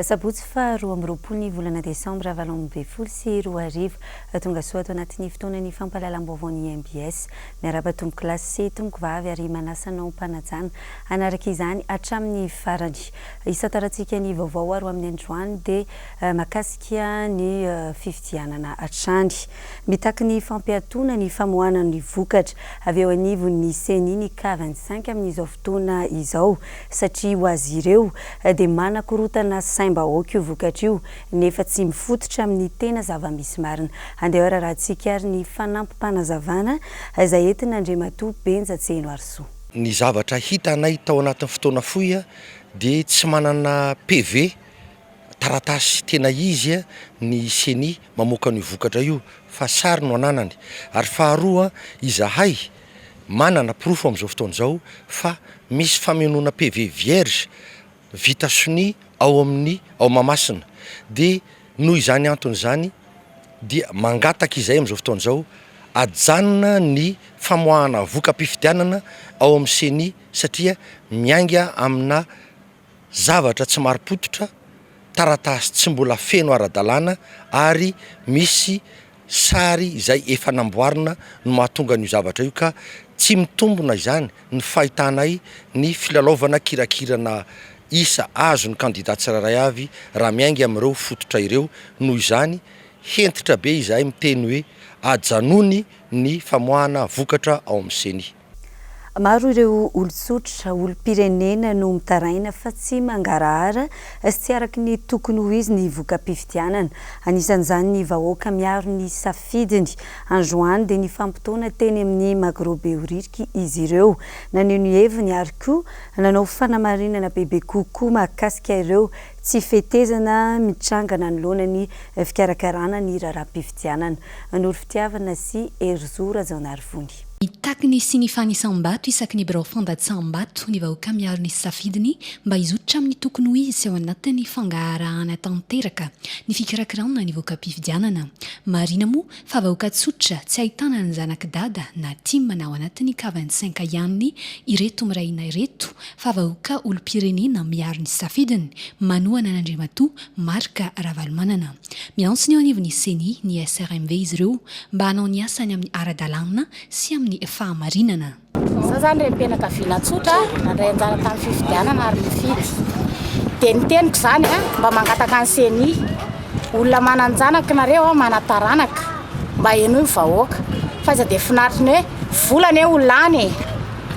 Sabotsy faha 22 ny volana desambra 2018. Tonga soa ato anatin'ny fotoanan'ny fampahalalam-baovaon'ny mbs. Miarahaba tompoko lahy sy tompoko vavy ary manasa anao am-panajana hanaraka izany hatramin'ny farany. Hisantarantsika ny vaovao ary ho amin'ny androany dia mahakasika ny fifidianana hatrany. Mitaky ny fampiatoana ny famoahana ny vokatra avy eo anivon'ny Ceni ny K 25 amin'izao fotoana izao satria ho azy ireo dia manakorontana saim-bahoaka io vokatra io nefa tsy mifototra amin'ny tena zava-misy marina. Andeha hararahantsika ary ny fanampim-panazavana izay entin'Andriamatoa Benja Tsehenoarisoa. Ny zavatra hitanay tao anatin'ny fotoana fohy dia tsy manana PV, taratasy tena izy, ny Ceni mamoaka an'io vokatra io fa sary no ananany. Ary faharoa, izahay manana porofo amin'izao fotoana izao fa misy famenoana PV vierge vita sonia ao amin'ny ao Mahamasina. Dia noho izany antony izany dia mangataka izahay amin'izao fotoana izao ajanona ny famoahana voka-pifidianana ao amin'ny Ceni satria miainga amina zavatra tsy marim-pototra, taratasy tsy mbola feno ara-dalàna ary misy sary izay efa namboarina no mahatonga an'io zavatra io ka tsy mitombina izany ny fahitanay ny filalaovana kirakirana isa azon'ny kandida tsirairay avy raha miainga amin'ireo fototra ireo, noho izany hentitra be izahay miteny hoe ajanony ny famoahana vokatra ao amin'ny Ceni. Maro ireo olon-tsotra, olom-pirenena no mitaraina fa tsy mangarahara sy tsy araka ny tokony ho izy ny voka-pifidianana. Anisan'izany ny vahoaka miaro ny safidiny. Androany dia nifampitaona teny amin'ny Magro Behoririka izy ireo. Naneho ny heviny ary koa nanao fanamarinana bebe kokoa mahakasika ireo tsy fetezana mitranga nanoloana ny fikarakarana ny raharaham-pifidianana. Noro Fitiavana sy Herizo Rajaonarivony. Mitaky ny hisian'ny fanisam-bato isaky ny birao fandatsaham-bato ny vahoaka miaro ny safidiny mba hizotra amin'ny tokony ho izy sy ao anatin'ny fangaharahana tanteraka ny fikirakirana ny voka-pifidianana. Marihina moa fa vahoaka tsotra tsy ahitana ny zanak'i Dada na tim na ao anatin'ny K 25 ihany ireto miray hina ireto fa vahoaka olom-pirenena miaro ny safidiny manohana an'Andriamatoa Marc Ravalomanana. Miantso ny eo anivon'ny Ceni, ny SRMV izy ireo mba hanao ny asany amin'ny ara-dalàna sy amin'ny fahamarinana. Izaho izany renim-pianakaviana tsotra, nandray anjara tamin'ny fifidianana ary nifidy. Dia ny teniko izany mba mangataka ny Ceni, olona manan-janaka nareo, manan-taranaka, mba henoy ny vahoaka. Fa aiza dia finaritry ny hoe vola anie ho lany e!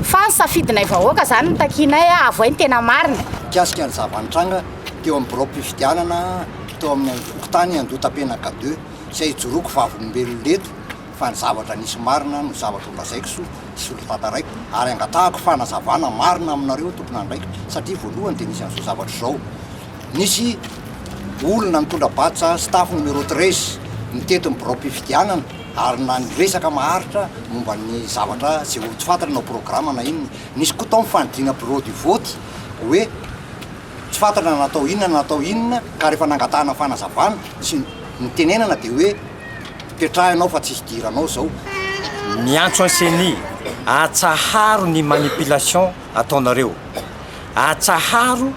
Fa ny safidinay vahoaka izany no takianay, avohay ny tena marina. Mikasika ny zava-nitranga teo amin'ny biraom-pifidianana tao amin'ny fokontany Andohatapenaka deux izay ijoroako vavolombelona eto fa ny zavatra nisy marina no zavatra ho lazaiko sy sy ho tantaraiko ary angatahako fanazavana marina aminareo tompon'andraikitra satria voalohany dia nisy an'izao zavatra izao nisy olona nitondra badge staff numéro 13 nitety ny biraom-pifidianana ary naniresaka maharitra momba ny zavatra izay ho tsy fantatra na programa na inona nisy koa tao ny fanidina bureau du vote hoe Tsy fantatra na natao inona na natao inona ka rehefa nangatahana fanazavana sy nitenenana dia hoe petraha ianao fa tsisy idiranao zao. Miantso an'i Ceni, atsaharo ny manipulation ataonareo, atsaharo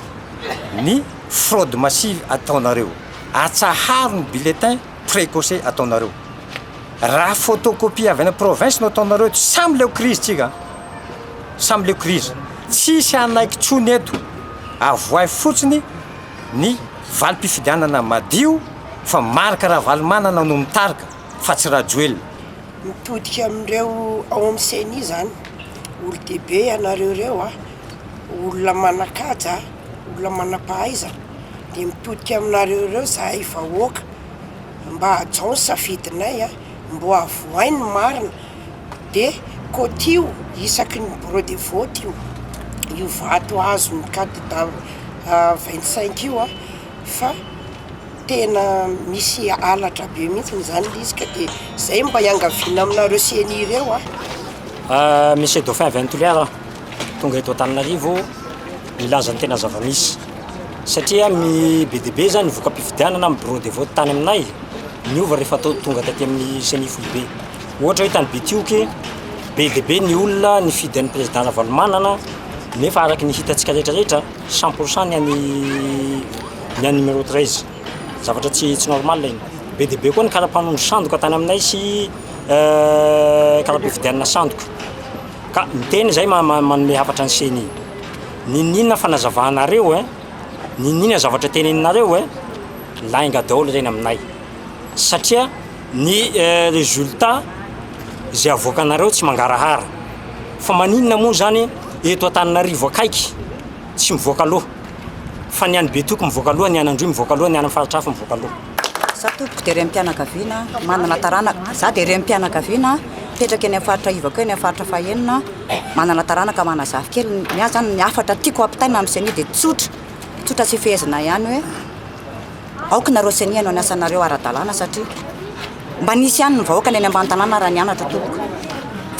ny fraude massive ataonareo, atsaharo ny bulletin précoce ataonareo. Raha photocopie avy any province no ataonareo eto, samy leo crise tsika an! Samy leo crise. Tsisy hanaiky tsony eto. Avoahy fotsiny ny valim-pifidianana madio fa Marc Ravalomanana no mitarika fa tsy Rajoelina. Mitodika amin'ireo ao amin'ny Ceni izany, olon-dehibe ianareo ireo a, olona manan-kaja, olona manam-pahaizana, dia mitodika aminareo ireo izahay vahoaka mba hajao ny safidinay a, mbo avohay ny marina de kotio isaky ny bureau de vote io io vato azon'ny candidat 25 io a fa tena misy halatra be mihitsy zany le izy ka de zay mba iangaviana aminareo ceni ireo a. Monsieur Dauphin avy any Toliara tonga eto Antananarivo milaza ny tena zava-misy satria ny be dia be zany ny voka-pifidianana amin'ny bureau de vote tany aminay niova rehefa tonga taty amin'ny ceni foibe. Ohatra hoe tany Betioky, be dia be ny olona nifidy an'ny président Ravalomanana nefa araka ny hitantsika rehetra rehetra, 100 pour cent ny an'i. Ny an'ny numéro 13. Zavatra tsy tsy normal iny. Be dia be koa ny kara-panondro sandoka tany aminay sy kara-pifidianana sandoka. Ka miteny izay manome hafatra ny CENI. N'inon'inona fanazavanareo e, n'inon'inona zavatra teneninareo e, lainga daholo ireny aminay. Satria ny résultat izay avoakanareo tsy mangarahara. Fa maninona moa izany eto Antananarivo akaiky tsy mivoaka aloha fa ny any Betioky mivoaka aloha, ny any Androy mivoaka aloha, ny any amin'ny faritra hafa mivoaka aloha. Za tompoko dia renim-pianakaviana manana taranaka, za dia renim-pianakaviana mipetraka eny amin'ny faritra Ivako eny amin'ny faritra fahenina, manana taranaka manana zafikely, ny ahy zany ny hafatra tiako ampitaina amin'ny ceni dia tsotra, tsotra sy fehezina ihany hoe aoka nareo ceni hanao ny asanareo ara-dalàna satria mba nisy ihany ny vahoaka ny any ambany tanàna raha nianatra tompoko.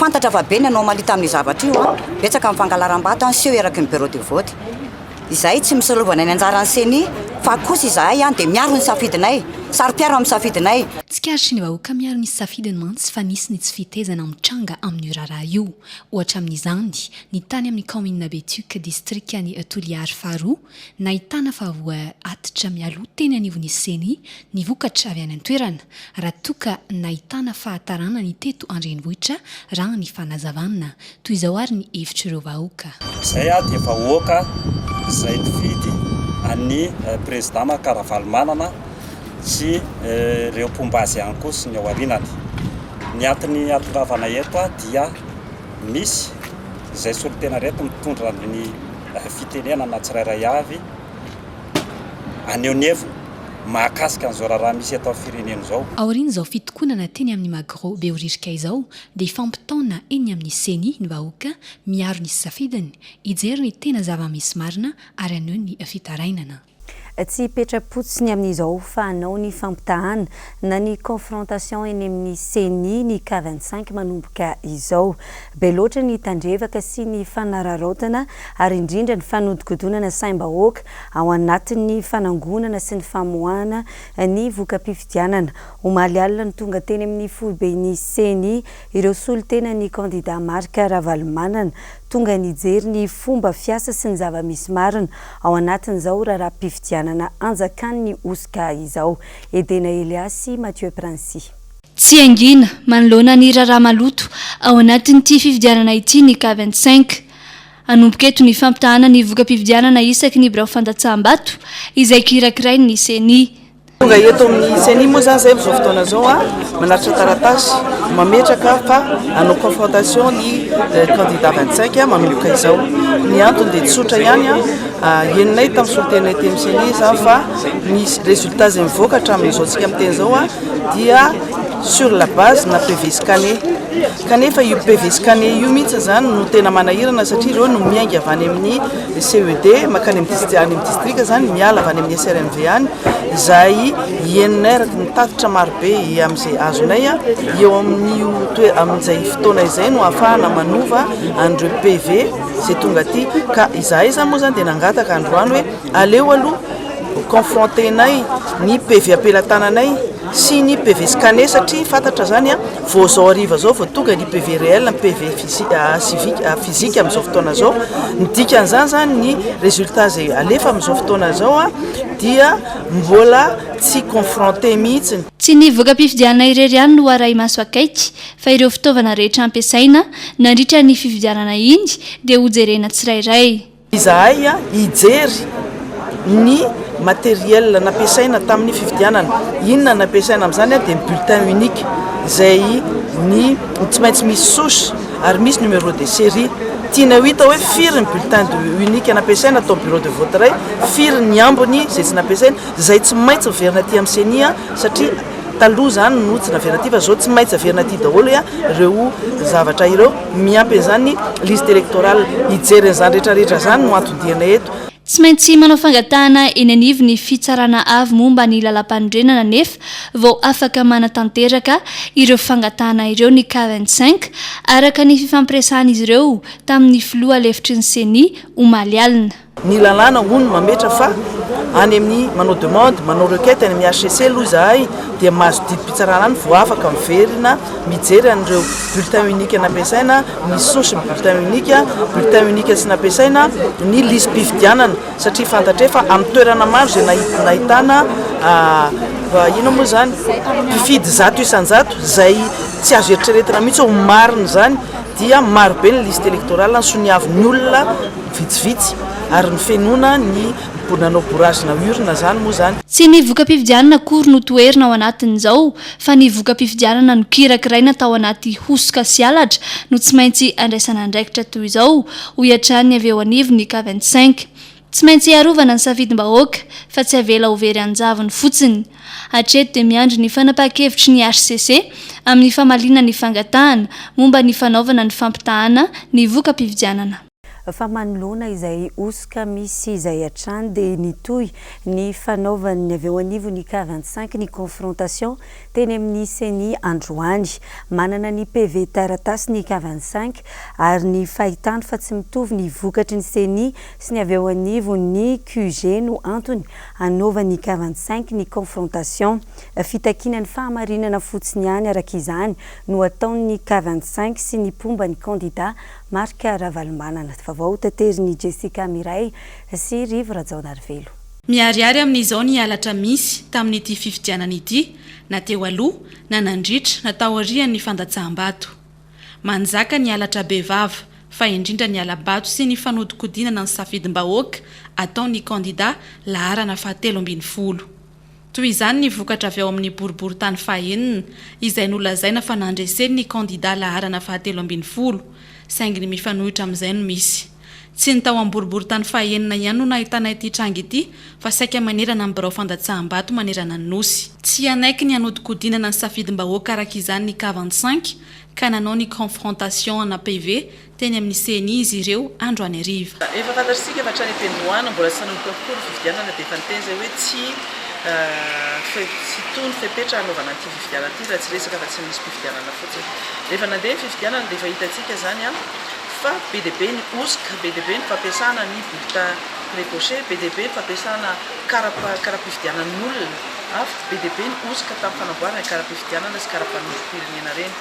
Fantatra fa be ny anomalie tamin'io zavatra io an, betsaka ny fangalaram-bato an, seho eraky ny bureau de vote. Izahay tsy misolovana ny anjaran'ny ceni fa kosa izahay an dia miaro ny safidinay, saro-piaro amin'ny safidinay. Tsikaritry ny vahoaka miaro ny safidiny mantsy fa nisy ny tsy fitezana mitranga amin'io raharaha io. Ohatra amin'izany, ny tany amin'ny kaominina Betioky, distrikan'i Toliary faharoa, Nahitana fa voaatitra mialoha teny anivon'ny Ceni ny vokatra avy any an-toerana, raha toa ka nahitana fahatarana ny teto an-drenivohitra raha ny fanazavana. Toy izao ary ny hevitr'ireo vahoaka. Izay dia vahoaka izay nifidy an'i Président Marc Ravalomanana sy ireo mpomba azy ihany koa sy ny ao aorianany. Ny antony hahatongavana eto dia misy izay solontena ireto mitondra ny fitenenana tsirairay avy haneho ny heviny mahakasika an'izao raharaha misy eto amin'ny firenena izao. Aorian'izao fitokonana teny amin'ny Magro Behoririka izao dia hifampitaona eny amin'ny Ceni ny vahoaka miaro ny safidiny, hijery ny tena zava-misy marina ary haneho ny fitarainana. Tsy hipetra-potsiny amin'izao fa hanao ny fampitahana na ny confrontation eny amin'ny Ceni ny K 25 manomboka izao. Be loatra ny tandrevaka sy ny fanararaotana ary indrindra ny fanodikodonana saim-bahoaka ao anatin'ny fanangonana sy ny famoahana ny voka-pifidianana. Omaly alina no tonga teny amin'ny foiben'ny Ceni ireo solontenan'ny kandida Marc Ravalomanana Tonga nijery ny fomba fiasa sy ny zava-misy marina ao anatin'izao raharaham-pifidianana anjakan'ny hosoka izao. Edena Elias sy Mathieu Princi. Tsy hangina manoloana ny raharaha maloto ao anatin'ity fifidianana ity ny K 25. Hanomboka eto ny fampitahana ny voka-pifidianana isaky ny birao fandatsaham-bato izay kirakirain'ny Ceni. Tonga eto amin'ny Ceni moa izany izay amin'izao fotoana izao manatitra taratasy mametraka fa hanao confrontation ny candidat 25 manomboka izao. Ny antony dia tsotra ihany, henonay tamin'ny solontenanay teny amin'ny Ceni izany fa ny résultat izay mivoaka hatramin'izao tsika miteny izao dia sur la base na PV scanné. Kanefa io PV scanné io mihitsy izany no tena manahirana satria ireo no miainga avy any amin'ny CED mankany amin'ny any amin'ny distrika izany, miala avy any amin'ny SRMV any, izay henonay araka ny tatitra marobe amin'izay azonay, eo amin'io toe- amin'izay fotoana izay no ahafahana manova an'ireo PV izay tonga aty. Ka izahay izany moa izany dia nangataka androany hoe aleo aloha confronter-nay ny PV am-pelatananay sy ny PV scanné satria fantatra izany Vao izao hariva izao vao tonga ny PV réel, ny PV civique, physique amin'izao fotoana izao. Ny dikan'izany izany ny résultat izay alefa amin'izao fotoana izao dia mbola tsy confronté mihitsy. Tsy ny voka-pifidianana irery ihany no arahi-maso akaiky fa ireo fitaovana rehetra ampiasaina nandritra ny fifidianana iny dia hojerena tsirairay. Izahay hijery ny matériel nampiasaina tamin'ny fifidianana. Inona no nampiasaina amin'izany dia ny bulletin unique izay ny tsy maintsy misy souche ary misy numéro de série. Tiana ho hita hoe firy ny bulletin unique nampiasaina tao amin'ny bureau de vote iray, firy ny ambiny izay tsy nampiasaina, izay tsy maintsy miverina aty amin'ny ceni satria taloha izany no tsy naverina aty fa izao tsy maintsy averina aty daholo ireo zavatra ireo. Miampy an'izany ny liste électorale. Hijery an'izany rehetra rehetra izany no anton-dianay eto. Tsy maintsy manao fangatahana eny anivon'ny Fitsarana Avo momba ny Lalàmpanorenana anefa vao afaka manatanteraka ireo fangatahana ireo ny K 25, araka ny fifampiresahan'izy ireo tamin'ny filoha lefitry ny Ceni omaly alina. Ny lalàna hono mametra fa any amin'ny manao demande, manao requête any amin'ny hcc aloha izahay dia mahazo didim-pitsarana any vao afaka miverina mijery an'ireo bulletin unique nampiasaina, ny souche ny bulletin unique, bulletin unique tsy nampiasaina, ny lisi-pifidianana satria fantatray fa amin'ny toerana maro izay nahitana inona moa izany mpifidy 100% izay tsy azo eritreretina mihitsy ho marina izany dia maro be ny liste électorale nosoniavin'ny olona vitsivitsy ary nofenoina ny nanao bourrage na urne izany moa izany. Tsy ny voka-pifidianana akory no toherina ao anatin'izao fa ny voka-pifidianana nokirakiraina tao anaty hosoka sy halatra no tsy maintsy andraisana andraikitra toy izao, hoy hatrany ny avy eo anivon'ny K 25. Tsy maintsy hiarovana ny safidim-bahoaka fa tsy avela ho very an-javony fotsiny. Hatreto dia miandry ny fanapahan-kevitry ny hcc amin'ny famaliana ny fangatahana momba ny fanaovana ny fampitahana ny voka-pifidianana. Fa manoloana izay hosoka misy izay hatrany dia nitohy ny fanaovan'ny avy eo anivon'ny K 25 ny confrontation teny amin'ny Ceni androany. Manana ny PV taratasy ny K 25 ary ny fahitany fa tsy mitovy ny vokatry ny Ceni sy ny avy eo anivon'ny QG no antony hanaovan'ny K 25 ny confrontation. Fitakiana ny fahamarinana fotsiny ihany araka izany no ataon'ny K 25 sy ny mpomba ny kandida Marc Ravalomanana. Vaovao taterin'i Jessica Miray sy Rivo Rajaonarivelo. Miharihary amin'izao ny halatra misy tamin'ity fifidianana ity, na teo aloha, na nandritra, na taorian'ny fandatsaham-bato. Manjaka ny halatra bevava, fa indrindra ny hala-bato sy ny fanodinkodinana ny safidim-bahoaka ataon'ny kandida laharana faha 13. Toy izany ny vokatra avy ao amin'ny boriborintany fahenina, izay nolazaina fa nandreseny ny kandida laharana faha 13, saingy ny mifanohitra amin'izay no misy. Tsy ny tao amin'ny boriborintany fahenina ihany no nahitana ity tranga ity fa saika manerana ny birao fandatsaham-bato manerana ny Nosy. Tsy hanaiky ny hanodinkodinana ny safidim-bahoaka araka izany ny K 25 ka nanao ny confrontation ana PV Teny amin'ny Ceni izy ireo androany hariva. Efa fantatr'isika fa hatrany am-piandohana, mbola tsy nanomboka akory ny fifidianana dia efa niteny izay hoe tsy tsy tony fepetra hanaovana an'ity fifidianana ity raha tsy resaka afa-tsy ny lisi-pifidianana fotsiny. Rehefa nandeha ny fifidianana dia efa hitantsika izany fa be dia be ny hosoka, be dia be ny fampiasana ny bulletin précoché, be dia be ny fampiasana kara-pifidianan'olona hafa, be dia be ny hosoka tamin'ny fanamboarana kara-pifidianana sy kara-panondrom-pirenena ireny.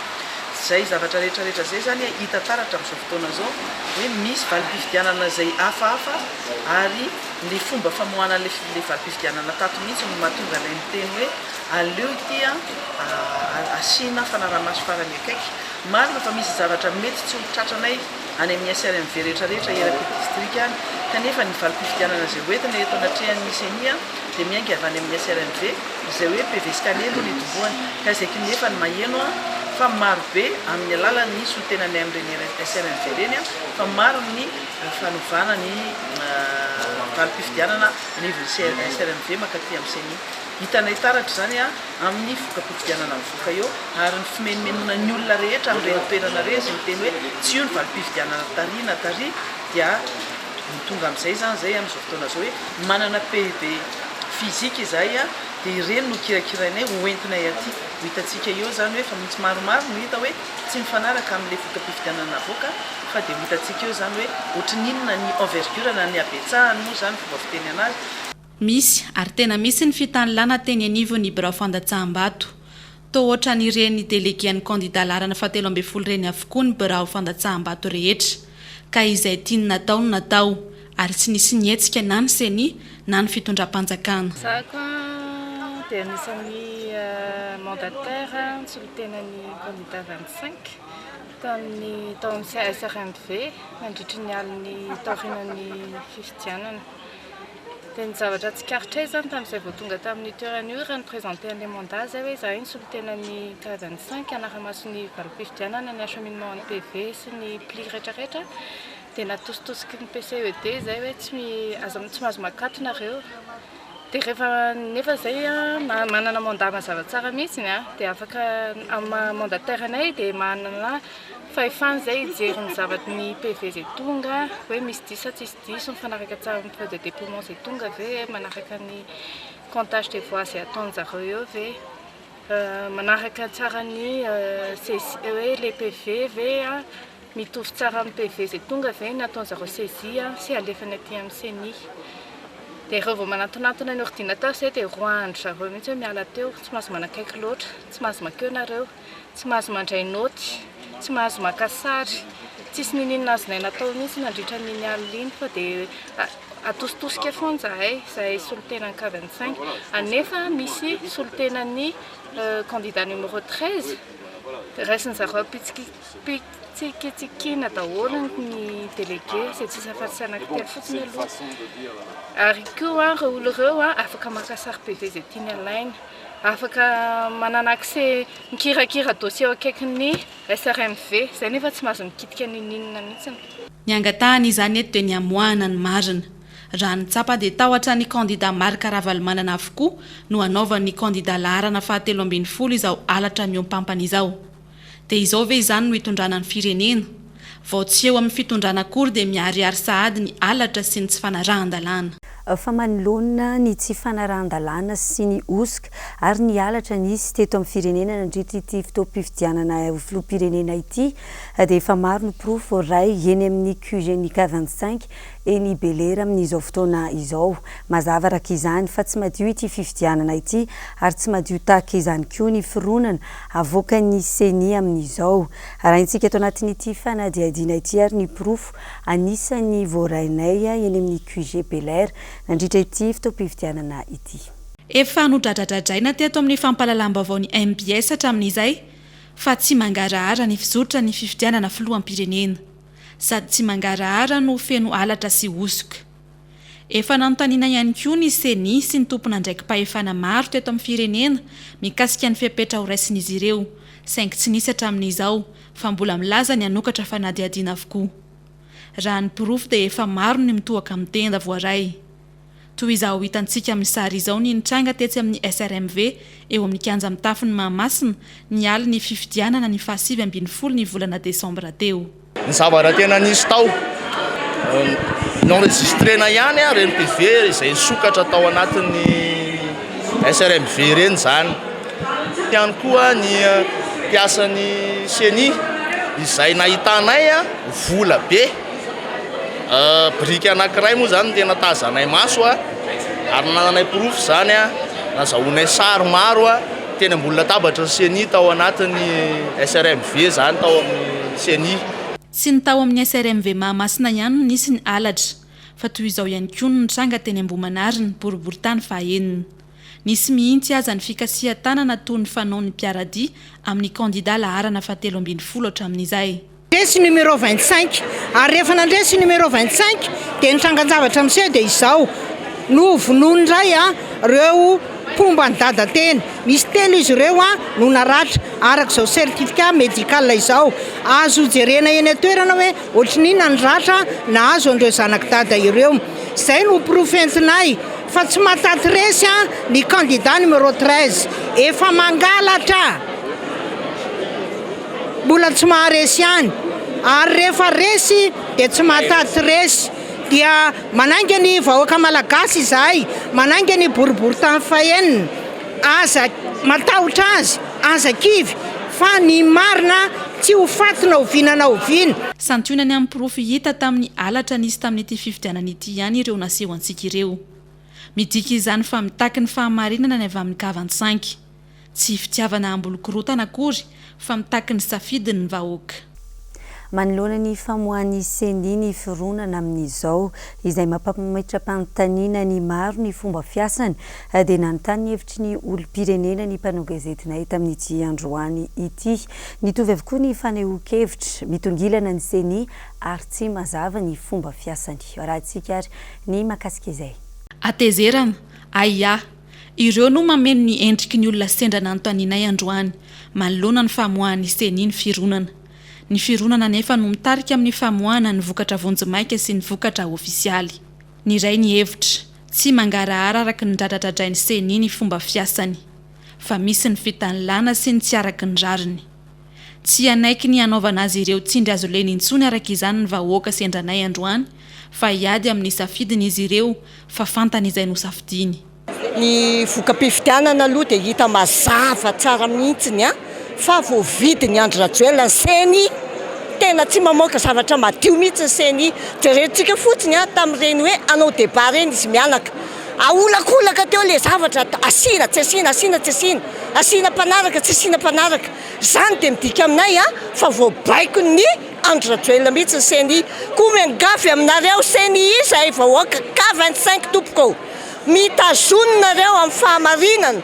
Izay zavatra rehetra rehetra izay izany hita taratra amin'izao fotoana izao hoe misy valim-pifidianana izay hafahafa ary ny fomba famoahana an'ilay valim-pifidianana tato mihitsy no mahatonga anay miteny hoe aleo ity asiana fanaraha-maso farany akaiky. Marina fa misy zavatra mety tsy ho tratranay any amin'ny SRMV rehetra rehetra eraky ny distrika any kanefa ny valim-pifidianana izay hoentina eto anatrehan'ny Ceni dia miainga avy any amin'ny SRMV izay hoe PV scanner aloha no itomboany ka izay kinefa ny maheno fa maro be amin'ny alalan'ny solontenanay amin'ireny SRMV ireny fa maro ny fanovana ny valim-pifidianana anivon'ny SRMV mankaty amin'ny Ceni. Hitanay taratra izany amin'ny voka-pifidianana mivoaka eo ary ny fimenomenonan'ny olona rehetra amin'ireny toerana ireny izay miteny hoe tsy io ny valim-pifidianana tary na tary dia ny tonga amin'izay izany izay amin'izao fotoana izao hoe manana PV physique izahay dia ireny no kirakirainay ho entinay aty. Ho hitantsika eo izany hoe efa misy maromaro no hita hoe tsy mifanaraka amin'ilay voka-pifidianana navoaka fa dia ho hitantsika eo izany hoe ohatry ny inona ny envergure na ny habetsahany moa izany fomba fiteny anazy. Misy, ary tena misy ny fitanilana teny anivon'ny birao fandatsaham-bato. Toa ohatran'ireny delegen'ny kandida laharana faha 13 ireny avokoa ny birao fandatsaham-bato rehetra. Ka izay tiany natao no natao, ary tsy nisy nihetsika na ny Ceni na ny fitondram-panjakana. Za koa dia anisan'ny mandataire nisolotenan'ny kandida 25 tamin'ny tao amin'ny SRMV nandritry ny alin'ny taorianan'ny fifidianana. Dia ny zavatra tsikaritray izany tamin'izay vao tonga tamin'io toerana io raha ni-présenter an'ilay mandat izay hoe izahay nisolo tena ny K 25 hanara-maso ny valim-pifidianana, ny acheminement ny PV sy ny pli rehetrarehetra dia natositosiky ny PCED izay hoe tsy aza tsy mahazo makato nareo. Dia rehefa nefa izay manana mandat mazava tsara mihitsy dia afaka amin'ny maha mandataire anay dia manana fahefana izay hijery ny zavatra ny PV izay tonga hoe misy diso sa tsisy diso, mifanaraka tsara amin'ny feuille de dépouillement izay tonga ve, manaraka ny comptage des voix izay ataon-jareo eo ve, manaraka tsara ny saisie hoe les PV ve. Mitovy tsara amin'ny PV izay tonga ve ny ataon'zareo saisie sy alefany aty amin'ny ceni. Dia ireo vao manantonantona ny ordinateur izay dia roahan-dry zareo mihitsy hoe miala teo, tsy mahazo manakaiky loatra, tsy mahazo mankeo nareo, tsy mahazo mandray naoty, tsy mahazo maka sary. Tsisy niniana azonay natao mihitsy nandritra an'iny alina iny fa dia atositosika foana izahay, izahay solontenan'ny K 25. Anefa misy solontenan'ny candidat numéro 13, raisin-dry zareo am-pitsikitsikiana daholo ny délégué izay tsisy afa-tsy anankitelo fotsiny aloha. Ary koa ireo olona ireo afaka maka sary PV izay tiany alaina, afaka manana accès mikirakira dossier eo akaikin'ny SRMV, izay nefa tsy mahazo mikitika n'inon'inona mihitsy. Ny angatahana izany eto dia ny hamoahana ny marina. Raha ny tsapa dia tahotra ny kandida Marc Ravalomanana avokoa no hanaovan'ny kandida laharana fahatelo 12 izao halatra mihoampampana izao. Dia izao ve izany no hitondrana ny firenena? Vao tsy eo amin'ny fitondrana akory dia miharihary sahady ny halatra sy ny tsy fanarahan-dalàna. Fa manoloana ny tsy fanarahan-dalàna sy ny hosoka ary ny halatra nisy teto amin'ny firenena nandritra ity fotoam-pifidianana ho filoham-pirenena ity dia efa maro ny porofo voaray eny amin'ny QG-n'ny K 25 eny Belera amin'izao fotoana izao. Mazava araka izany fa tsy madio ity fifidianana ity ary tsy madio tahaka izany koa ny fironana avoakan'ny Ceni amin'izao. Arahintsika ato anatin'ity fanadihadiana ity ary ny porofo anisan'ny voarainay eny amin'ny QG Bel'Air nandritra ity fotoam-pifidianana ity. Efa nodradradradraina teto amin'ny fampahalalam-baovaon'ny mbs hatramin'izay fa tsy mangarahara ny fizotra ny fifidianana filoham-pirenena. Sady tsy mangarahara no feno halatra sy hosoka. Efa nanontaniana ihany koa ny Ceni sy ny tompon'andraiki-pahefana maro teto amin'ny firenena mikasika ny fepetra horaisin'izy ireo, saingy tsy nisy hatramin'izao fa mbola milaza ny hanokatra fanadihadiana avokoa. Raha ny porofo dia efa maro ny mitohaka amin'ny tenda voaray. Toy izao hitantsika amin'ny sary izao ny nitranga tetsy amin'ny SRMV eo amin'ny kianja mitafon'i Mahamasina ny alin'ny fifidianana ny faha 19 ny volana desambra teo. Ny zavatra tena nisy tao, ni-enregistrena ihany ireny PV izay nisokatra tao anatin'ny SRMV ireny izany. Ihany koa ny mpiasan'ny Ceni izay nahitanay vola be. Biriky anankiray moa izany no tena tazanay maso ary nananay porofo izany, nazahoanay sary maro teny ambony latabatra ny Ceni tao anatin'ny SRMV izany tao amin'ny Ceni. Tsy ny tao amin'ny SRMV Mahamasina ihany no nisy ny halatra fa toy izao ihany koa no nitranga teny Ambohimanarina, boriborintany fahaenina. Nisy mihitsy aza ny fikasihan-tanana toy ny fanaon'ny mpiara-dia amin'ny kandida laharana fahatelo ambinifolo hatramin'izay. Nandresy numéro 25 ary rehefa nandresy numéro 25 dia ny trangan-javatra miseho dia izao, novonoiny indray ireo mpomba an'i Dada teny, misy telo izy ireo no naratra araka izao certificat médical izao, azo jerena eny an-toerana hoe ohatrin'inona ny ratra nahazo an'ireo zanak'i Dada ireo, izay no porofo entinay fa tsy mahataty resy ny candidat numéro 13, efa mangalatra. Mbola tsy maharesy ihany ary rehefa resy dia tsy mahatady resy dia manainga ny vahoaka malagasy izahay, manainga ny boriborintany fahenina, aza matahotra azy, aza kivy fa ny marina tsy ho faty na oviana na oviana. Santionany amin'ny porofo hita tamin'ny halatra nisy tamin'ity fifidianana ity ihany ireo naseho antsika ireo. Midika izany fa mitaky ny fahamarinana ny avy amin'ny kavan-tsainky. Tsy fitiavana hamboly korontana akory fa mitaky ny safidiny ny vahoaka. Manoloana ny famoahan'ny Ceni ny fironana amin'izao, izay mampametra-panontaniana ny maro ny fomba fiasany, dia nanontany ny hevitry ny olom-pirenena ny mpanao gazetinay tamin'ity androany ity. Nitovy avokoa ny fanehoan-kevitra, mitongilana ny Ceni ary tsy mazava ny fomba fiasany. Arahintsika ary ny mahakasika izay. Hatezerana, ahiahy, Ireo no mameno ny endriky ny olona sendra nanontanianay androany, manoloana ny famoahan'ny Ceni ny fironana. Ny fironana anefa no mitarika amin'ny famoahana ny vokatra vonjimaika sy ny vokatra ofisialy. Niray ny hevitra, tsy mangarahara araka ny dradradradrain'ny Ceni ny fomba fiasany, fa misy ny fitanilana sy ny tsy araka ny rariny. Tsy hanaiky ny hanaovana azy ireo tsindry hazolena intsony araka izany ny vahoaka sendranay androany fa hiady amin'ny safidiny izy ireo fa fantany izay nosafidiany. Ny voka-pifidianana aloha dia hita mazava tsara mihitsiny fa voavidin'i Andry Rajoelina ny Ceni. Tena tsy mamoaka zavatra madio mihitsy ny ceni. Jerentsika fotsiny an, tamin'ireny hoe hanao débat ireny izy mianaka. Aholakolaka teo ilay zavatra, asiana tsy asiana, asiana tsy asiana, asiana mpanaraka tsy asiana mpanaraka. Izany dia midika aminay an, fa voabaikon'ny Andry Rajoelina mihitsy ny ceni. Koa miangavy aminareo ceni izahay vahoaka K 25 tompoko ô. Mitazona nareo amin'ny fahamarinana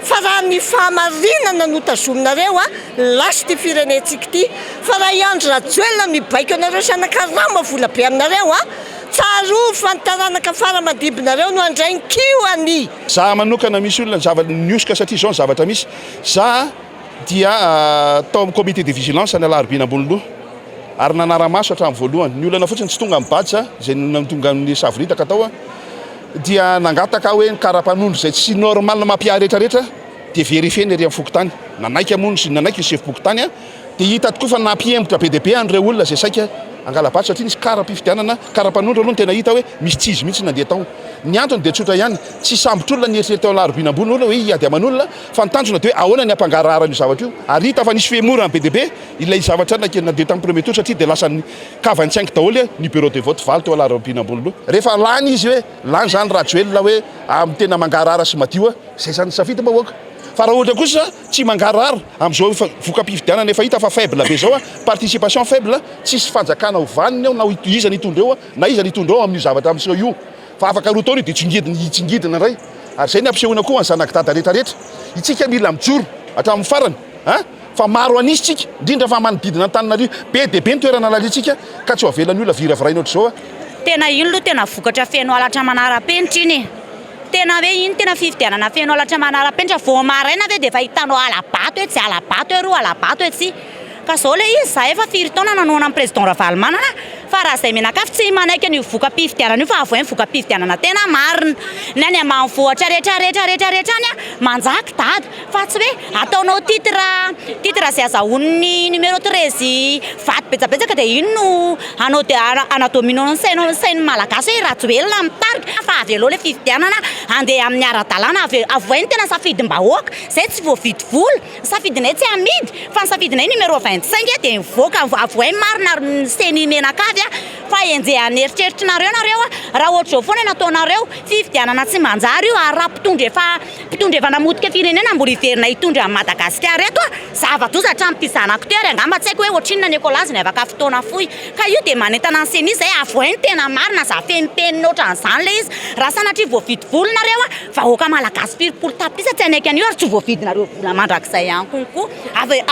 fa raha ny fahamarinana no tazominareo a, lasa ity firenentsika ity. Fa raha i Andry Rajoelina no hibaiko anareo sy hanakarama vola be aminareo a, tsarovy fa ny taranaka fara aman-dimbinareo no handray ny kihoany. Za manokana misy olona ny zava nihosoka satria zao ny zavatra misy za dia tao amin'ny comité de vigilance any Alarobia Amboniloha ary nanara-maso hatramin'ny voalohany. Ny olana fotsiny tsy tonga amin'ny badge izay tonga amin'ny savoritaka tao dia nangataka aho hoe ny kara-panondro izay tsy normal mampiahy rehetrarehetra dia verifier-na ery amin'ny fokontany. Nanaika moa ny nanaiky ny sefom-pokontany dia hita tokoa fa nampihemotra be dia be an'ireo olona izay saika hangala-bato satria nisy kara-pifidianana, kara-panondro aloha no tena hita hoe misy tsy izy mihitsy nandeha tao. Ny antony dia tsotra ihany, tsy sambotr'olona ny eritreritra tao Alarobia ambony olona hoe hiady aman'olona fa ny tanjona dia hoe ahoana ny hampangarahara an'io zavatra io ary hita fa nisy fihemorana be dia be ilay zavatra nandeha tamin'ny premier tour satria dia lasan'ny K 25 daholo ny bureau de vote valo teo Alarobia Amboniloha. Rehefa lany izy hoe lany izany Rajoelina hoe amin'ny tena mangarahara sy madio izay izany ny safidim-bahoaka. Fa raha ohatra kosa tsy mangarahara amin'izao efa voka-pifidianana efa hita fa faible be izao, participation faible, tsisy fanjakana ho vanona eo na iza ny hitondra eo na iza ny hitondra eo amin'io zavatra miseho io. Fa afaka roa taona io dia tsingidina hitsingidina indray. Ary izay ny ampisehoana koa an'ny zanak'i dada rehetra rehetra. Itsika mila mijoro hatramin'ny farany an! Fa maro an'isa tsika, indrindra fa manodidina an'Antananarivo. Be dia be ny toerana laliantsika ka tsy ho avelan'ny olona viraviraina ohatr'izao an! Tena iny aloha tena vokatra feno halatra manara-penitra iny e! Tena hoe iny tena fifidianana feno halatra manara-penitra, vao maraina ve dia efa hitanao hala-bato etsy, hala-bato eroa, hala-bato etsy. Ka zao le izy, za efa firy taona nanohana an'i Président Ravalomanana fa raha zay mianakavy tsy manaiky an'io voka-pifidianana io fa avohay ny voka-pifidianana tena marina. Ny any ambanivohitra rehetra rehetra rehetra rehetra any manjaka dada fa tsy hoe ataonao titre titre zay azahoan'ny numéro 13 vato betsabetsaka dia iny no hanao de hanadominao ny sainao ny sain'ny malagasy hoe Rajoelina mitarika fa avelao le fifidianana handeha amin'ny ara-dalàna avohay ny tena safidim-bahoaka zay tsy voavidy vola. Ny safidinay tsy amidy fa ny safidinay numéro 25 dia mivoaka avohay marina ary ny ceni menakavy fa enjehan'ny eritreritrinareo nareo raha ohatr'izao foana ny ataonareo fifidianana tsy manjary io ary raha mpitondra efa mpitondra efa namotika firenena mbola hiverina hitondra an'i Madagasikara eto zava-doza hatramin'ity zanako ity ary angamba tsy haiko hoe ohatrinona ny écolage ny afaka fotoana fohy ka io dia manentana ny ceni izay avohay ny tena marina aza fenimpenina ohatran'izany ilay izy raha sanatria voavidy vola nareo Vahoaka malagasy filipolo tapitrisa tsy hanaiky an'io ary tsy ho voavidinareo vola mandrakizay ihany konko.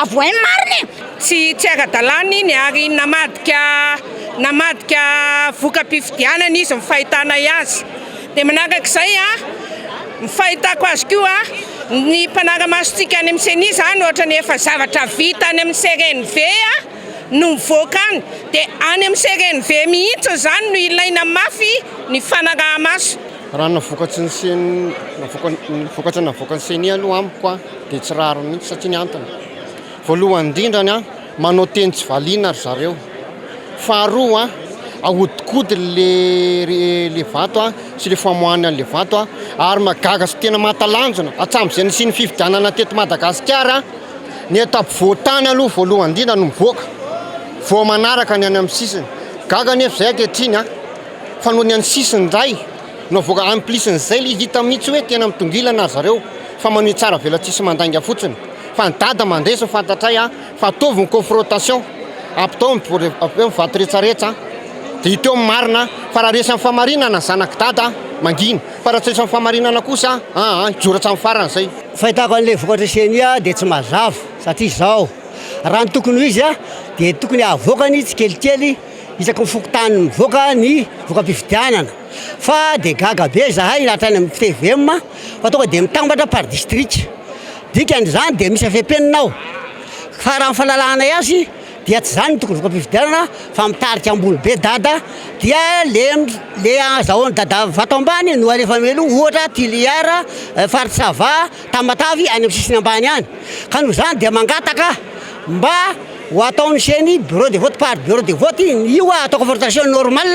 Avohay ny marina e! Tsy tsy ara-dalàna iny ary namadika namadika voka-pifidianana izy ny fahitanay azy. Dia manarak'izay a, ny fahitako azy koa ny mpanara-masontsika any amin'ny ceni izany ohatran'ny efa zavatra vita any amin'ny CRNV no mivoaka any. Dia any amin'ny CRNV mihitsy izany no ilaina mafy ny fanaraha-maso. Raha ny vokatry ny ceni, ny vokatra navoakan'ny ceni aloha amiko a dia tsy rariny mihitsy satria ny antony, voalohany indrindrany a manao teny tsy valiana ry zareo, faharoa a ahodikodiny le le vato a sy le famoahana an'le vato a, ary mahagaga sy tena mahatalanjona hatramin'izay nisian'ny fifidianana teto Madagasikara ny eto ampovoan-tany aloha voalohany indrindra no mivoaka vao manaraka ny any amin'ny sisiny, gaga anefa izay ankehitriny a. Fa noho ny any sisiny indray no avoaka en plus n'izay le hita mihitsy hoe tena mitongilana ry zareo fa manohy tsara velatsihy sy mandainga fotsiny fa ny dada mandresy ny fantatray a fa ataovy ny confrontation ampitao ny ny vato retsaretsa de hita eo ny marina fa raha resy amin'ny famarinana ny zanak'i dada mangina fa raha tsy resy amin'ny famarinana kosa aa hijoro hatramin'ny farany zay. Fahitako an'ilay vokatry ceni dia tsy mazava satria izao raha ny tokony ho izy dia tokony havoakany tsikelikely isaky ny fokontany mivoaka ny voka-pifidianana fa dia gaga be izahay hatrany amin'ny tvm fa tonga dia mitambatra par district, dikan'izany dia misy afempenina ao fa raha ny fahalalanay azy dia tsy izany no tokony voka-pifidianana fa mitarika ambony be dada dia le le azahoan'i dada vato ambany no alefa mialoha ohatra Toliara, faritra Sava, Tamatavy any amin'ny sisiny ambany any ka noho izany dia mangataka mba ho ataon'ny ceni bureau de vote par bureau de vote io atao confrontation normal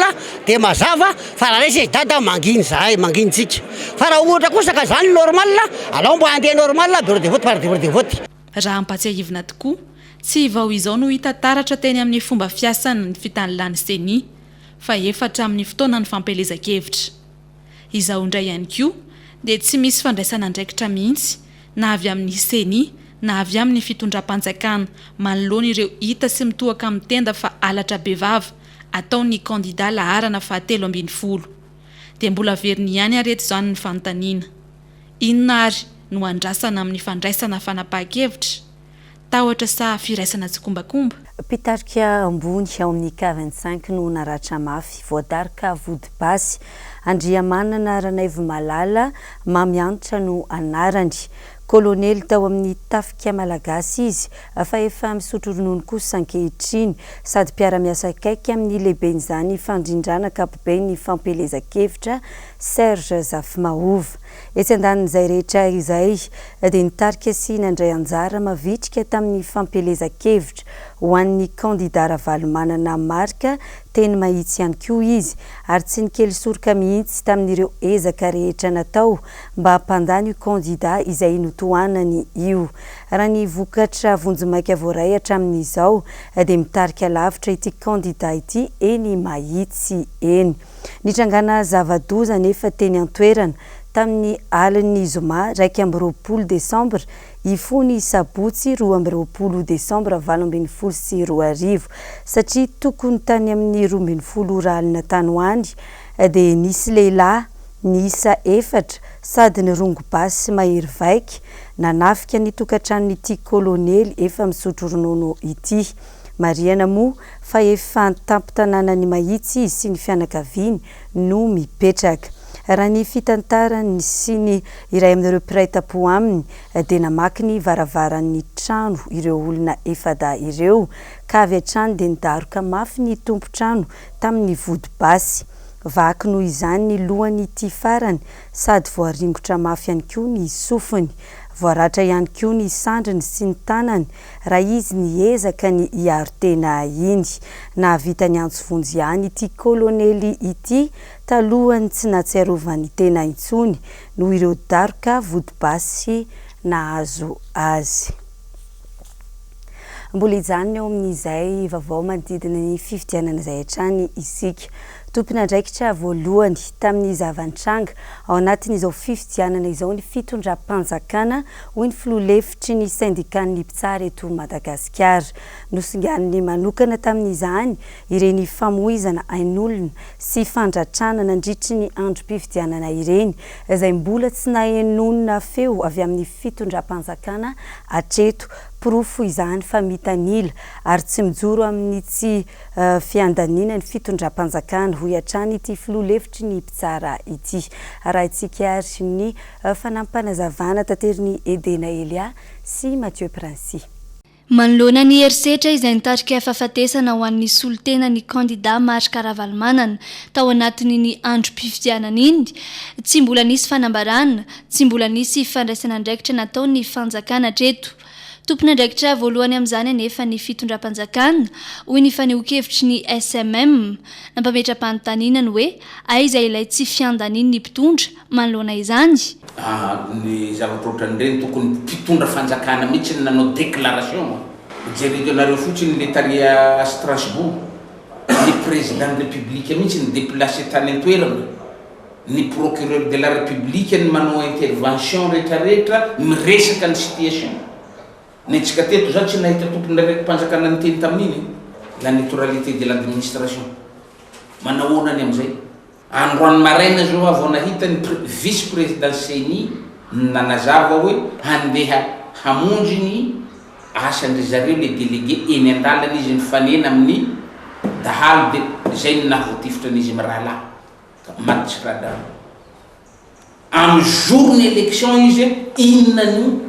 dia mazava fa raha resy izy dada mangina izahay mangina tsika fa raha ohatra kosa ka zany normal alao mba handeha normal bureau de vote par bureau de vote. Raha ampatsiahivina tokoa. Tsy vao izao no hita taratra teny amin'ny fomba fiasany ny fitanilan'ny Ceni, fa efa hatramin'ny fotoanan'ny fampielezan-kevitra. Izao indray ihany koa dia tsy misy fandraisana andraikitra mihitsy na avy amin'ny Ceni na avy amin'ny fitondram-panjakana manoloana ireo hita sy mitohaka amin'ny tenda fa halatra bevava ataon'ny kandida laharana faha 13. Dia mbola averiny ihany ary eto izany ny fanontaniana. Inona ary no andrasana amin'ny fandraisana fanapahan-kevitra? Tahotra sa firaisana tsikombakomba? Mpitarika ambony ao amin'ny K 25 no naratra mafy, voadaroka vody basy. Andriamanana Ranaivomalala Mamianitra no anarany. Kolonely tao amin'ny tafika malagasy izy fa efa misotro ronono kosa ankehitriny sady mpiara-miasa akaiky amin'ny lehiben'izany fandrindrana ankapoben'ny fampielezan-kevitra Serge Zafimahova. Etsy andanin'izay rehetra izay dia nitarika sy nandray anjara mavitrika tamin'ny fampielezan-kevitra ho an'ny kandida Ravalomanana Marc teny Mahitsy ihany koa izy ary tsy nikely soroka mihitsy tamin'ireo ezaka rehetra natao mba hampandany io kandida izay notohanany io. Raha ny vokatra vonjimaika voaray hatramin'izao dia mitarika lavitra ity kandida ity eny Mahitsy eny. Nitrangana zava-doza anefa teny an-toerana tamin'ny alin'ny zoma 21 desambra hifoha ny sabotsy 22 desambra 2018 satria tokony tany amin'ny 12 ora alina tany ho any dia nisy lehilahy niisa efatra sady nirongo basy mahery vaika nanafika ny tokantranon'ity kolonely efa misotro ronono ity. Marihana moa fa efa an-tampon-tanànan'i Mahitsy izy sy ny fianakaviany no mipetraka. Raha ny fitantarany sy ny iray amin'ireo mpiray tampo aminy dia namaky ny varavaran'ny trano ireo olona efa-dahy ireo ka avy hatrany dia nidaroka mafy ny tompon-trano tamin'ny vody basy. Vaky noho izany ny lohan'ity farany sady voaringotra mafy ihany koa ny sofiny. Voaratra ihany koa ny sandriny sy ny tanany raha izy niezaka ny hiaro tena iny. Nahavita niantso vonjy ihany ity kolonely ity talohan'ny tsy nahatsiarovany tena intsony noho ireo daroka vodibasy nahazo azy. Mbola hijanona eo amin'izay vaovao manodidina ny fifidianana izay hatrany isika. Tompon'andraikitra voalohany tamin'ny zava-nitranga ao anatin'izao fifidianana izao ny fitondram-panjakana, hoy ny filoha lefitry ny sendikan'ny mpitsara eto Madagasikara. Nosinganiny manokana tamin'izany ireny famoizana ain'olona sy fandratrana nandritry ny androm-pifidianana ireny, izay mbola tsy nahenoana feo avy amin'ny fitondram-panjakana hatreto. Porofo izany fa mitanila ary tsy mijoro amin'ny tsy fiandaniana ny fitondram-panjakana, hoy hatrany ity filoha lefitry ny mpitsara ity. Arahintsika ary ny fanampinazavana taterin'i Edena Elia sy Mathieu Princi. Manoloana ny herisetra izay nitarika fahafatesana ho an'ny solontenan'ny kandida Marc Ravalomanana tao anatin'iny androm-pifidianana iny, tsy mbola nisy fanambarana, tsy mbola nisy fandraisana andraikitra nataon'ny fanjakana hatreto. Tompon'andraikitra voalohany amin'izany anefa ny fitondram-panjakana, hoy ny fanehoan-kevitry ny SMM. Nampametra-panontaniana ny hoe aiza ilay tsy fiandanian'ny mpitondra manoloana izany? Ny zavatra ohatran'ireny tokony mpitondra fanjakana mihitsy no nanao déclaration a! Jereko anareo fotsiny le tary à Strasbourg, ny président ny république mihitsy ni-déplacer tany an-toerana, ny procureur de la république ny manao intervention retraretra miresaka ny situation, ny antsika teto za tsy nahita tompon'andraiki-panjakana niteny tamin'iny, la neutralité de l'administration, manahoana ny amizay? Androany maraina zao aho vao nahita ny vice président ceni nanazava hoe handeha hamonjy ny asan-dry zareo le délégué eny an-dalana izy nifanena amin'ny dahalo de zay no nahavoatifitra an'izy mirahalahy. Ka maty tsy ra-drano. Amin'ny jour ny élection izy inona no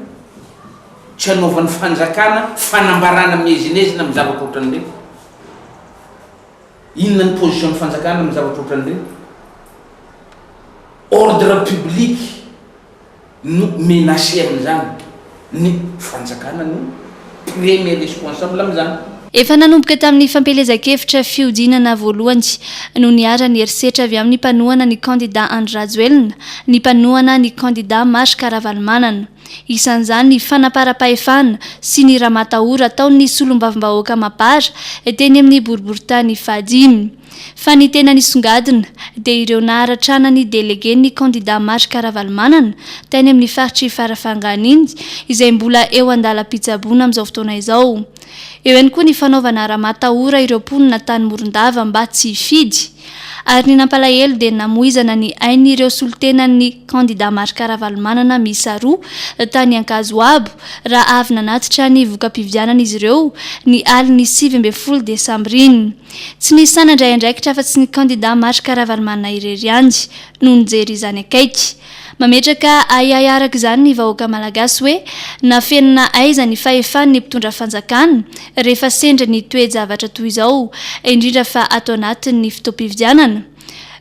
tsy anaovan'ny fanjakana fanambarana miezinezina amin'ny zavatra ohatran'ireny? Inona ny position ny fanjakana amin'ny zavatra ohatran'ireny? Ordre public no menacer amin'izany, ny fanjakana no premier responsable amin'izany. Efa nanomboka tamin'ny fampielezan-kevitra fihodinana voalohany no niharan'ny herisetra avy amin'ny mpanohana ny kandida Andry Rajoelina ny mpanohana ny kandida Marc Ravalomanana. Isan'izany ny fanaparam-pahefana sy ny ramatahora ataon'ny solombavambahoaka Mapar teny amin'ny boriborintany fahadimy. Fa ny tena nisongadina dia ireo naharatrana ny delegen'ny kandida Marc Ravalomanana tany amin'ny faritr'i Farafangana iny izay mbola eo an-dalam-pitsaboana amin'izao fotoana izao. Eo ihany koa ny fanaovana ramatahora ireo mponina tany Morondava mba tsy hifidy. Ary ny nampalahelo dia namoizana ny ain'ireo solontenan'ny kandida Marc Ravalomanana miisa roa tany Ankazoabo raha avy nanatitra ny voka-pifidianana izy ireo ny alin'ny 19 desambra iny. Tsy nisy sahy nandray andraikitra afa-tsy ny kandida Marc Ravalomanana irery ihany no nijery izany akaiky. Mametraka ahiahy araka izany ny vahoaka malagasy hoe nafenina aiza ny fahefan'ny mpitondra fanjakana rehefa sendra ny toe-javatra toy izao, indrindra fa ato anatin'ny fotoam-pifidianana?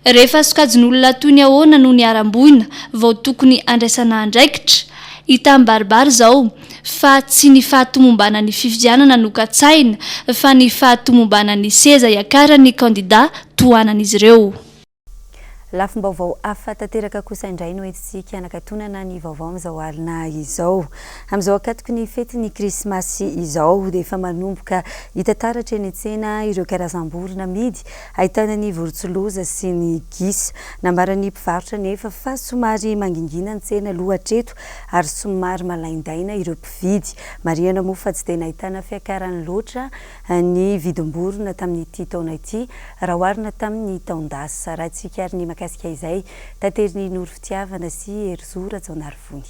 Rehefa sokajin'olona toy ny ahoana no niharam-boina vao tokony handraisana andraikitra? Hita mibaribary izao fa tsy ny fahatomombanan'ny fifidianana no katsahina fa ny fahatomombanan'ny seza hiakaran'ny kandida tohanan'izy ireo. Lafim-baovao hafa tanteraka kosa indray no entintsika hanakatonana ny vaovao amin'izao alina izao. Amin'izao ankatoky ny fetin'ny krismasy izao dia efa manomboka hita taratra eny an-tsena ireo karazam-borona amidy ahitana ny vorontsiloza sy ny gisa. Nambaran'ny mpivarotra anefa fa somary mangingina ny tsena aloha hatreto ary somary malaindaina ireo mpividy. Marihana moa fa tsy dia nahitana fiakarany loatra ny vidim-borona tamin'ity taona ity raha oharina tamin'ny taon-dasa. Ratsika ary ny makasika izay, taterin'i Noro Fitiavana sy Herizo Rajaonarivony.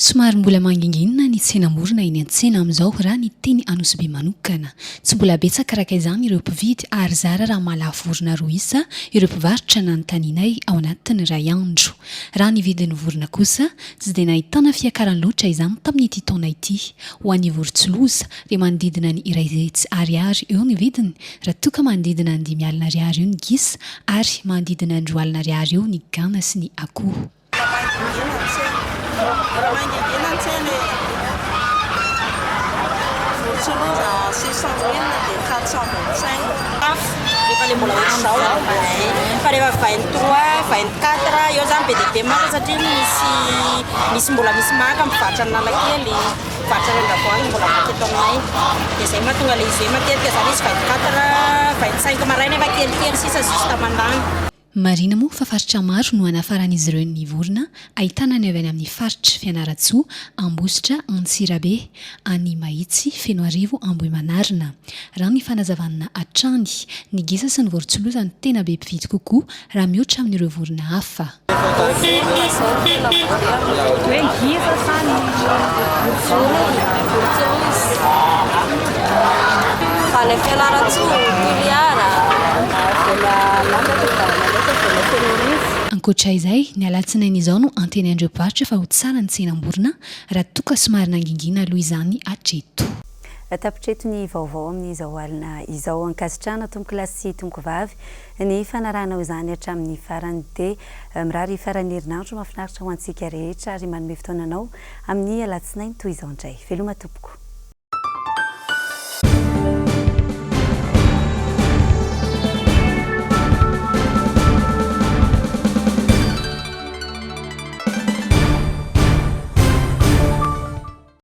Somary mbola mangingina ny tsenam-borona eny an-tsena amin'izao raha ny teny Anosibe manokana. Tsy mbola betsaka araka izany ireo mpividy ary zara raha mahalafo vorona roa isa ireo mpivarotra nanontanianay ao anatin'ny iray andro. Raha ny vidin'ny vorona kosa, tsy dia nahitana fiakarany loatra izany tamin'ity taona ity. Ho an'ny vorontsiloza, dia manodidina ny 100 ariary eo ny vidiny, raha toa ka manodidina ny 50 ariary eo ny gisa ary manodidina ny 20 ariary eo ny gana sy ny akoho. Mbola mangingina ny tsena e. Vorontsiloza 600 mille dia 425. Lafo rehefa le mbola ohatr'izao fa rehefa 23, 24 eo zany be dia be manko satria misy misy mbola misy maka mivarotra any Analakely. Mpivarotra any Andravoahangy mbola maka eto aminay. Dia izay mahatonga ilay izy hoe matetika izany izy 24, 25 maraina efa kelikely sisa juste mandany. Marihina moa fa faritra maro no hanafaran'izy ireo ny vorona, ahitana ny avy any amin'ny faritry Fianarantsoa, Ambositra, Antsirabe, any Mahitsy, Fenoarivo, Ambohimanarina. Raha ny fanazavana hatrany, ny gisa sy ny vorontsiloza no tena be mpividy kokoa raha mihoatra amin'ireo vorona hafa. Ankoatra izay, ny alatsinainy izao no antenain'ireo mpivarotra fa ho tsara ny tsenam-borona raha toa ka somary nangingina aloha izany hatreto. Tapitra eto ny vaovao amin'izao alina izao. Ankasitrahana tompokolahy sy tompokovavy Ny fanarahanao izany hatramin'ny farany dia mirary faran'ny herinandro mahafinaritra ho antsika rehetra ary manome fotoana anao amin'ny alatsinainy toy izao indray. Veloma tompoko.